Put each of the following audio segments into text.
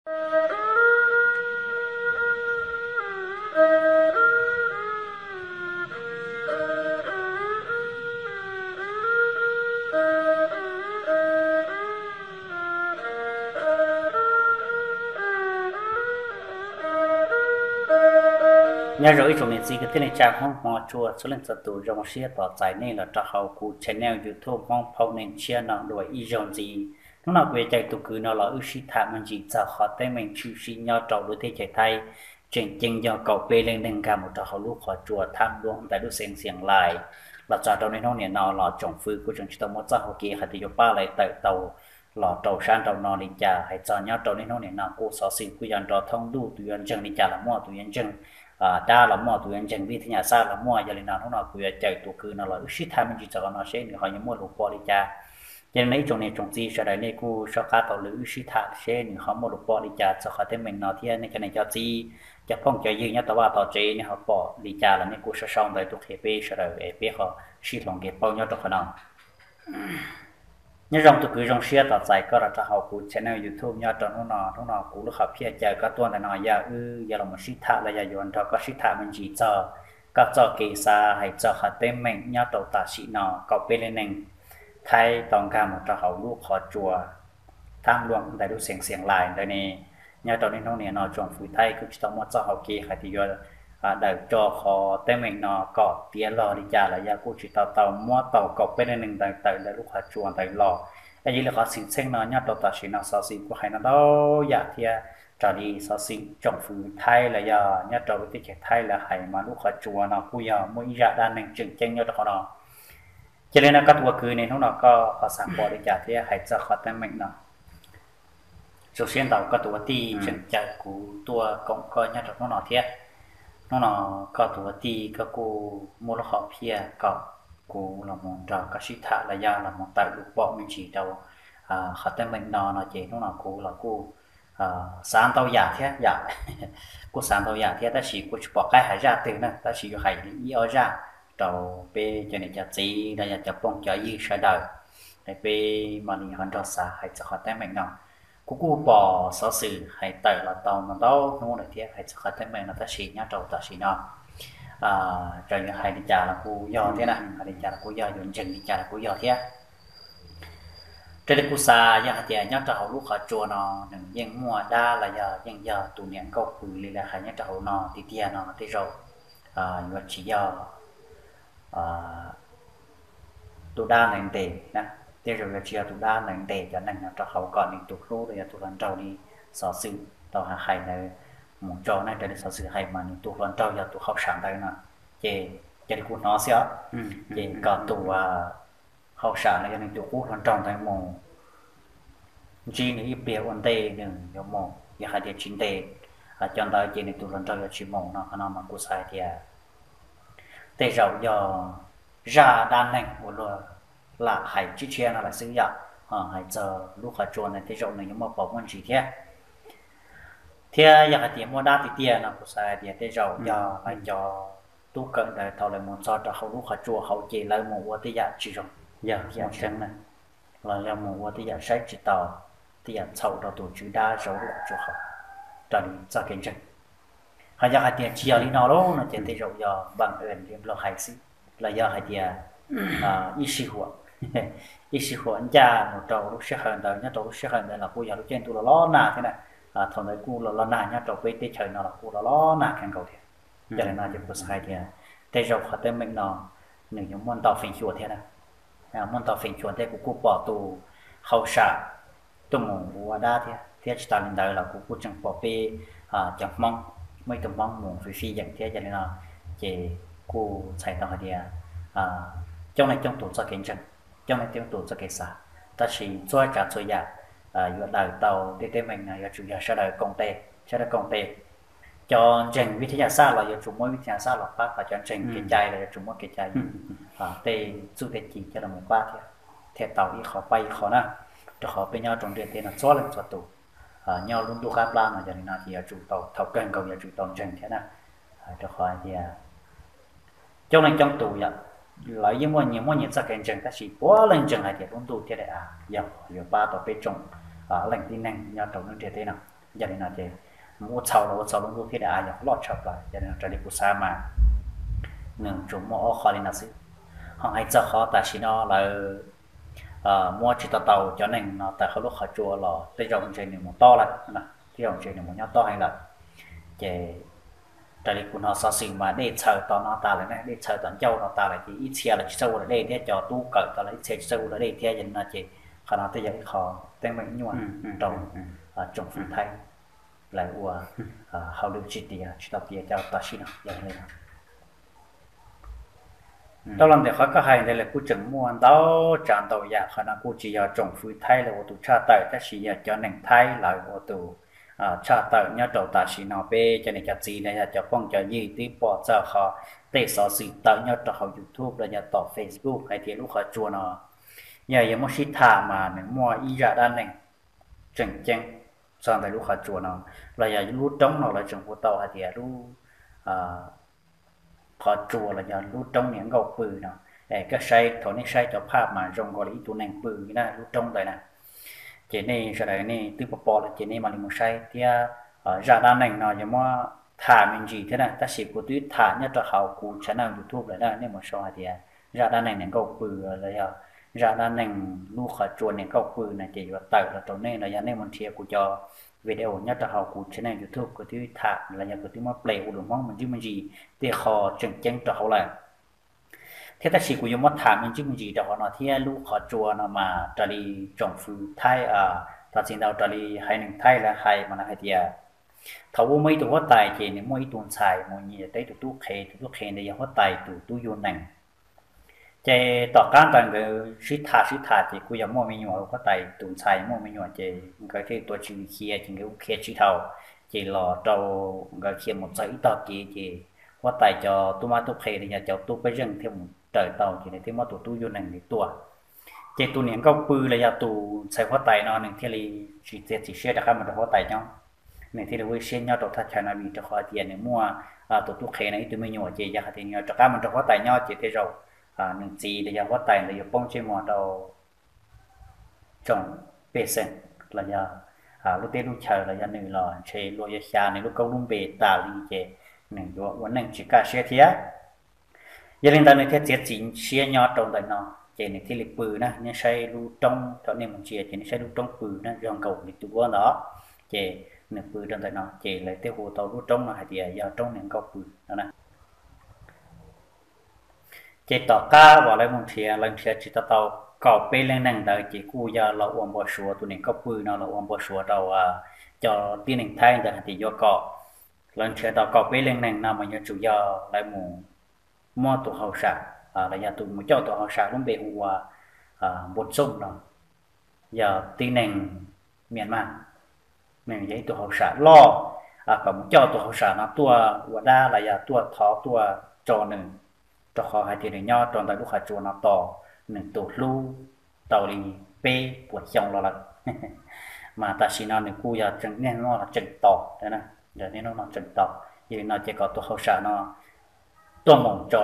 Nyob zoo ib tsoom niam txiv kwv tij neej tsa Hmoob hmov tshua txhua leej txhua tus, zoo siab tos txais nej los rau hauv kuv channel YouTube Hmoob Phauj Neeg Tshiab no dua ib zaug ntxiv. Hnub no kuv yuav caw tus kwv no los wb sib tham me ntsis txog qhov teeb meem tshwm sim nyob rau lub teb chaws Thaib, tseem ceeb yog kaum peb leej neeg nkag mus rau hauv lub qhov tsua Tham Luam ntawm lub xeev Xias Lais. Los txog rau niaj hnub niam no los tsoom fwv kuj tseem tsis tau muaj txoj hau kev hais tias yuav pab lawv tawm tau los rau sab nraum no li cas. Hais txog nyob rau niaj hnub niam no kuj xov xwm kuj yog nrov thoob ntuj, tus yuav ntseeg li cas los muaj, tus yuav ntseeg dab los muaj, tus yuav ntseeg vij thaj nyaj xab los muaj. Yog li no hnub no kuv yuav caw tus kwv no los wb sib tham me ntsis txog qhov no seb nws ho yuav muaj lus pom li cas. Ces no ib tsoom niam tsoom txiv sawv daws nej kuj soj qab tau lwm wb sib tham seb nws ho muaj lus pom li cas txog qhov teeb meem no thiab nej cov niam cov txiv, cov phooj cov ywg nyob tom vaj tom tsev nej ho pom li cas los nej kuj sau sau ntawv tuaj qhia peb sawv daws es peb ho sib hloov kev paub nyob rau qhov no. Nyob zoo tus kwv, zoo siab tos txais koj los rau hauv kuv channel YouTube nyob rau hnub no. Hnub no kuv lub hom phiaj caw koj tuaj ntawm no yog wb yuav los sib tham los yog yuav nrog koj sib tham me ntsis txog koj txoj kev xav hais txog qhov teeb meem nyob rau tam sim no kaum peb leej neeg Thaib tau nkag mus rau hauv lub qhov tsua Tham Luam ntawm lub xeev Xias Lais ntawd ne. Nyob rau niaj hnub niam no tsoom fwv Thaib kuj tsis tau muaj txoj hau kev hais tias yuav daws tso qhov teeb meem no kom tiav log li cas los yog kuj tsis tau tau muab tau kaum peb leej neeg ntawd tawm ntawm lub qhov tsua ntawd los. Es yog li qhov xwm txheej no nyob rau tam sim no xov xwm kuj hais no ntau yam thiab raws li xov xwm tsoom fwv Thaib los yog nyob rau lub teb chaws Thaib lawv hais mas lub qhov tsua no kuj yog muaj ib zaj dab neeg tseem ceeb nyob rau qhov no. Cia li no koj tus ua kwv ne, hnub no koj ho xav pom li cas thiab hais txog qhov teeb meem no? Zoo siab ntau koj tus ua tij tseem caw kuv tuaj koom koj nyob rau hnub no thiab. Hnub no koj tus ua tij koj kuj muaj lub hom phiaj kom kuv los mus nrog koj sib tham los yog los mus tawm lus pom me ntsis rau qhov teeb meem no no ces hnub no kuv los kuj xav ntau yam thiab yam, kuj xav ntau yam thiab tab sis kuj tsis pom qab hais zaj twg na, tab sis yuav hais li ib ob zaj rau peb cov niam cov txiv los yog cov phooj cov ywg sawv daws, es peb mam li ho nrog xav hais txog qhov teeb meem no. Kuv kuj pom xov xwm hais tawm los tau ntau ntau hnub lawm thiab hais txog qhov teeb meem no tab sis nyob rau tam sim no txawm yuav hais li cas los kuj yog thiab na, hais li cas los kuj yog, yuav ntseeg li cas los kuj yog thiab. Raws li kuv xav yog hais tias nyob rau hauv lub qhov tsua no nws yeej muaj dab los yog yeej yog tus niam nkauj pw li lawv hais nyob rau hauv no tiag tiag no tej zaum yuav tsis yog tus dab ntawd ntes na, tej zaum yuav tsis yog tus dab ntawd ntes cov neeg no rau hauv kom nws tus hlub los yog tus hluas nraug li xov xwm tau hais ntawd mus tso na. Raws li xov xwm hais mas nws tus hluas nraug yog tus hauj sam ntawd no, ces cia li kuv hnov xwb os, ces kom tus hauj sam los yog nws tus qub hluas nraug ntawd mus ntsib nws ib pliag ua ntej nws yuav mus, yog hais tias tsis ntes cov ntawd ces nws tus hluas nraug yuav tsis mus no. Qhov no mas kuv xav hais tias tej zaum yog zaj dab neeg uas luag lam hais tshiab tshiab no lawm xwb yom. Hais txog lub qhov tsua ntawd tej zaum nws yuav muaj pom muaj ntsis thiab. Thiab yog hais tias muaj dab tiag tiag no kuv xav hais tias tej zaum yog lawv cov tub kawm ntawd thaum lawv mus txog rau hauv lub qhov tsua hauv ces lawv mus ua tej yam tsis zoo, yog yam tseeb na, los yog mus ua tej yam saib tsis taus, tej yam txhaum rau tus tswv dab zauv lub qhov tsua hauv raws li txoj kev ntseeg. Ho yog hais tias tsis yog li no lauj no ces tej zaum yog npam li Nplog hais xwb, los yog hais tias ib sij huam, ib sij huam ncaj mus rau lub sij hawm ntawd, nyob rau lub sij hawm ntawd los kuj yog lub caij ntuj los los nag thiab na. Thaum ntawd kuj los los nag nyob rau peb teb chaws no los kuj los los nag kawg nkaus thiab. Yog li no ces kuv xav hais tias tej zaum qhov teeb meem no nws yuav muaj ntau feem xyuam thiab na, muaj ntau feem xyuam thiab. Kuv kuj pom tus hauj sam tuaj mus ua dab thiab, thiab tsis tas li ntawd los kuv kuj tseem pom peb cov Hmoob, muaj ib tug Hmoob mus fij fij yeem thiab. Yog li no ces kuj txhais tau hais tias coob leej coob tus txoj kev ntseeg, coob leej coob tus txoj kev xav, tab sis txhua tsav txhua yam yuav daws tau tej teeb meem no yuav tsum yog sawv daws koom tes, sawv daws koom tes. Cov ntseeg vij thaj nyaj xab los yuav tsum muab vij thaj nyaj xab los pab, ho cov ntseeg kev cai los yuav tsum muab kev cai, tej txuj tej ci coj los pab thiab, thiaj tau ib qho pab ib qho na. Rau qhov peb nyob rau ntiaj teb no txhua leej txhua tus nyob lub ntuj qab plab no, yog li no ces yuav tsum tau, thaum kawg nkaus yuav tsum tau ntseeg thiab na. Rau qhov hais tias coob leej coob tus yom, lawv yeej muaj nyias muaj nyias txoj kev ntseeg, tab sis puav leej ntseeg hais tias lub ntuj thiaj li yog yuav pab tau peb tsoom leej tib neeg nyob rau lub ntiaj teb no. Yog li no ces mus ua txhaum los ua txhaum lub ntuj thiab, dab av yog loj tshaj plaws. Yog li no raws li kuv xav mas nws tsuas muaj ob qho li no xwb. Ho hais txog qhov tam sim no lawv muab tsis tau tau cov neeg no tawm hauv lub qhov tsua los tej zaum ntshe nws mus tob lawm, tej zaum ntshe nws mus nyob tob heev lawm. Ces raws li kuv hnov xov xwm mas dej txhaws tom no tas lawm na, dej txhaws tom ncauj no tas lawm ces ib txhia los tsis txawj ua luam dej thiab, cov tub kawm tau los ib txhia tsis txawj ua luam dej thiab. Yog li no ces qhov no twb yog ib qho teeb meem nyuaj rau tsoom fwv Thaib lawv ua hauj lwm tsis tiav, tsis tau tiav cov tam sim no. Yog li no, tau los ntawm qhov koj hais ntawd lawm kuj tseem muaj ntau tsav ntau yam. Qhov no kuj tsis yog tsoom fwv Thaib lawv ua tus tshaj tawm, tab sis yog cov neeg Thaib lawv ua tus tshaj tawm nyob rau tam sim no. Peb cov niam cov txiv los yog cov phooj cov ywg twb pom txog qhov tej xov xwm tawm nyob rau hauv YouTube los yog tom Facebook hais tias lub qhov tsua no yog yuav muab sib tham mas nws muaj ib zaj dab neeg tseem ceeb txog ntawm lub qhov tsua no, los yog lub roob no lawv tseem hu tau hais tias lub qhov tsua los yog lub roob niam nkauj pw no. Koj saib, thaum nej saib cov phaj mas zoo nkaus li ib tug neeg pw na lub roob ntawd na. Ces nej sawv daws nej twb pom pom lawm ces nej mam li mus saib thiab. Zaj dab neeg no yuav muab tham me ntsis thiab na, tab sis kuv twb tham nyob rau hauv kuv channel YouTube lawm na. Nej mus sau hais tias zaj dab neeg niam nkauj pw los yog zaj dab neeg lub qhov tsua niam nkauj pw no ces yuav tawm los rau nej, los yog nej mus nrhiav kuv cov video nyob rau hauv kuv channel YouTube kuv twb tham los yog kuv twb muab play ua lus Hmoob me ntsis me ntsis tej qho tseem ceeb rau hauv lawm. Thiab tab sis kuv yuav muab tham me ntsis me ntsis rau qhov no thiab. Lub qhov tsua no mas raws li tsoom fwv Thaib, thov txim ntau, raws li haiv neeg Thaib lawv hais mas lawv hais tias thaum ub muaj ib tug huab tais ces nws muaj ib tug ntxhais mus nyiam tau ib tug tub qhe, tus tub qhe ntawd yog huab tais tus tub yug nees. Ces tom qab ntawd nkawd sib tham sib tham ces kuj yog muaj me nyuam, huab tais tus ntxhais muaj me nyuam ces nkawd thiaj tuav tswv yim khiav ces nkawd kuj khiav tsis dhau. Ces los rau nkawd khiav mus txog ib tog kev ces huab tais cov tub mab tub qhe los yog cov tub pej xeem thiaj mus raws tau ces nws thiaj muab tus tub yug nees ntawd tua. Ces tus niam nkauj pw los yog tus ntxhais huab tais no nws thiaj li tsis txiav txim siab rov qab mus nrog huab tais nyob. Nws thiaj li ua ib siab nyob rau thaj chaw no vim rau qhov tias nws muaj tus tub qhe no ib tug me nyuam ces yog hais tias nws rov qab mus nrog huab tais nyob ces tej zaum nws txiv los yog huab tais ntawd yuav poob ntsej muag rau tsoom pej xeem los yog lub teb lub chaw los yog nws los ntshe luag yuav xya nws lub koob lub npe tas li ces nws yuav ua neej tsis kaj siab thiab. Yog li ntawd nws thiaj txiav txim siab nyob rau ntawm no ces nws thiaj li pw na. Nej saib lub roob, thaum nej mus ntsia ces nej saib lub roob pw na, zoo nkaus li tus duab ntawd. Ces nws pw rau ntawm no ces lawv thiaj hu tau lub roob no hais tias yog roob niam nkauj pw no na. Ces tom qab uas lawv mus nrhiav, lawv nrhiav tsis tau tau kaum peb leej neeg ntawd ces kuj yog los ua npau suav, tus niam nkauj pw no los ua npau suav rau cov tib neeg Thaib ntawd hais tias yuav kom lawv nrhiav tau kaum peb leej neeg no mas yuav tsum yog lawv mus muab tus hauj sam los yog tus mus coj tus hauj sam lub npe hu ua Npua Txooj no, yog tib neeg Myanmar, nws yog ib tug hauj sam loj, kom mus coj tus hauj sam no tuaj ua dab los yog tuaj thov tuaj tso nws, rau qhov hais tias nws nyob rau ntawm lub qhov tsua no tos nws tus hlub tau li peb puas xyoo los lawm. Mas tam sim no nws kuj yog tseem niaj hnub no tseem tos, niaj hnub no tseem tos. Yog li no ces kom tus hauj sam no tuaj mus tso,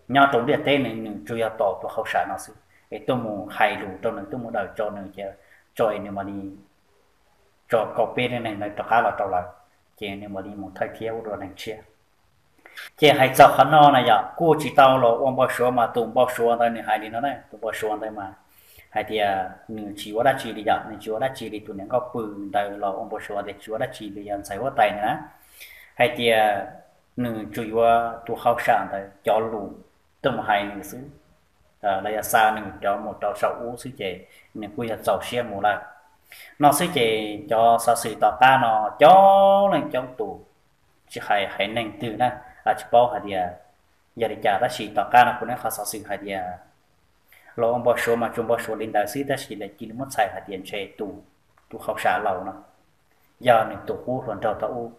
nyob rau ntiaj teb nws nws tsuas yog tos tus hauj sam no xwb, es tuaj mus hais lus rau nws, tuaj mus daws tso nws ces tso es nws mam li tso kaum peb leej neeg ntawd rov qab los rau lawv, ces nws mam li mus thawj thiab ua dua neeg tshiab. Ces hais txog qhov no na yom, kuj tsis tau los ua npau suav mas tus npau suav ntawd nws hais li no na, tus npau suav ntawd mas hais tias nws tsis ua dab tsi li yom, nws tsis ua dab tsi li, tus niam nkauj pw ntawd los ua npau suav tias tsis ua dab tsi li, yog ntxhais huab tais ntawd na, hais tias nws tsuas yuav tus hauj sam ntawd cov lus tuaj mus hais nws xwb, los yog xa nws cov mus rau saum ub xwb ces nws kuj yog txaus siab mus lawm. No xwb ces cov xov xwm tom qab no coob leej coob tus, tsis hais haiv neeg twg na, tsis paub hais tias, yog li cas tab sis tom qab no kuv neb qhov xov xwm hais tias los ua npau suav mas tsuas npau suav li ntawd xwb, tab sis lawv cia li muab txhais hais tias ntshe tus, tus hauj sam laus no yog nws tus qub hluas nraug thaum ub,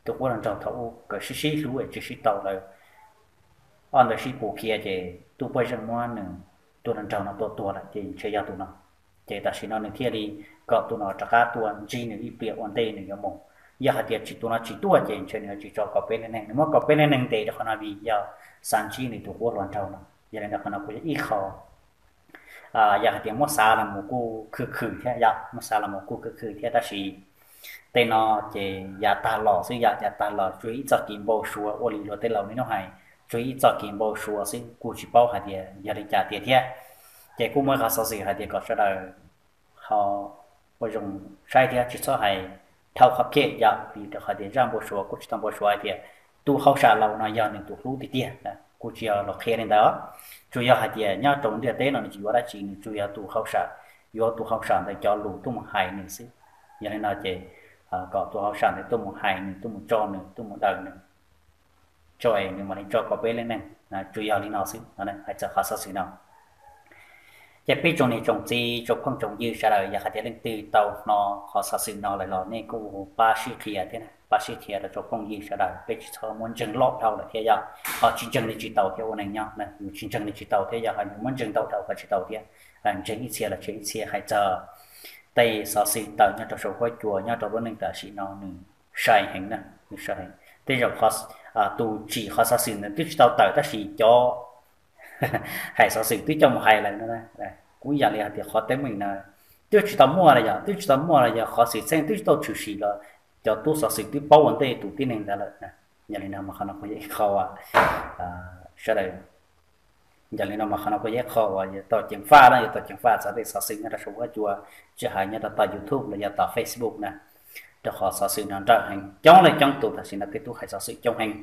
tus qub hluas nraug thaum ub nkawd sib sib hlub es tsis sib tau lawm, ob ntawd sib pus khiav ces tub pej xeem muab nws tus hluas nraug no tua tuag lawm ces ntshe yog tus no. Ces tam sim no nws thiaj li kom tus no rov qab tuaj ntsib nws ib pliag ua ntej nws yuav mus. Yog hais tias tsis, tus no tsis tuaj ces ntshe nws yuav tsis tso kaum peb leej neeg, nws muab kaum peb leej neeg ntes rau qhov no vim yog xav ntsib nws tus qub hluas nraug no. Yog li ntawd qhov no kuj yog ib qho yog hais tias muab xav los mus kuj khwv khwv thiab yom, muab xav los mus kuj khwv khwv thiab, tab sis Tej no ces yav tag los xwb, yam yav tag los, tsuas yog ib txoj kev npau suav ua li luag tej laus niaj hnub hais, tsuas yog ib txoj kev npau suav xwb, kuj tsis paub hais tias yog li cas tiag thiab. Ces kuj muaj ib qhov xov xwm hais tias kom sawv daws ho ua zoo saib thiab tsis txhob hais dhau qhov phem yom, vim rau qhov tias zaj npau suav kuj tsis tau npau suav hais tias tus hauj sam laus no yog nws tus hlub tiag tiag, kuj tsis yog los qhia li ntawd. Tsuas yog hais tias nyob rau ntiaj teb no nws tsis yuav dab tsi, nws tsuas yog tus hauj sam, yuav tus hauj sam ntawd cov lus tuaj mus hais nws xwb. Yog li no ces kom tus hauj sam ntawd tuaj mus hais nws, tuaj mus tso nws, tuaj mus daws nws, tso es nws mam li tso kom peb leej neeg. Tsuas yog li no xwb, hais txog qhov xov xwm no. Ces peb tsoom niam tsoom txiv, tsoom phooj tsoom ywg sawv daws, yog hais tias leej twg tau hnov qhov xov xwm no lawm los nej kuj pab sib qhia thiab, pab sib qhia rau tsoom phooj ywg sawv daws, peb tsis txhob muab ntseeg loj dhau lawm thiab yog ho tsis ntseeg li tsis tau thiab. Ua neeg nyob yus tsis ntseeg li tsis tau thiab, yog ho yus muab ntseeg ntau dhau ho tsis tau thiab. Ntseeg ib txhia los tseg ib txhia. Hais txog tej xov xwm tawm nyob rau saum huab cua nyob rau lub neej tam sim no nws sai heev na, nws sai heev. Tej zaum tus tsim qhov xov xwm ntawd twb tsis tau tawm tab sis cov hais xov xwm twb coj mus hais lawm no. Kuj yam li hais tias qhov teeb meem no twb tsis tau muaj los yog, twb tsis tau muaj los yog qhov xwm txheej twb tsis tau tshwm sim los cov tub xov xwm twb paub ua ntej tus tib neeg ntawd lawm. Yog li no mas qhov no kuj yog ib qho sawv daws, yog li no mas qhov no kuj yog ib qho uas yuav tau ceev faj na, yuav tau ceev faj txog tej xov xwm nyob rau saum huab cua, tsis hais nyob rau tom YouTube los yog tom Facebook na. Rau qhov xov xwm no nrawm heev, coob leej coob tus tam sim no tej tub hais xov xwm coob heev.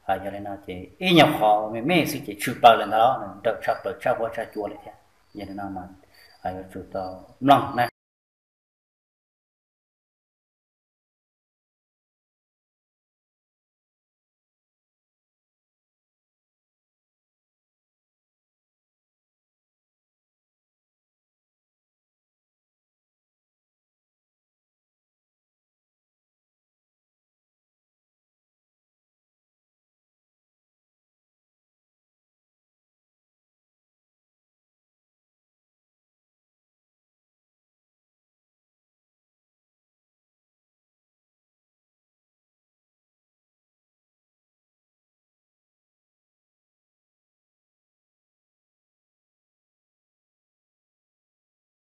Yog li no ces ib nyuag qhov me me xwb ces tshwm plaws lawm ntawd los nrawm tshaj plaws tshaj huab tshaj cua lawm thiab. Yog li no mas yuav tsum tau mloog na.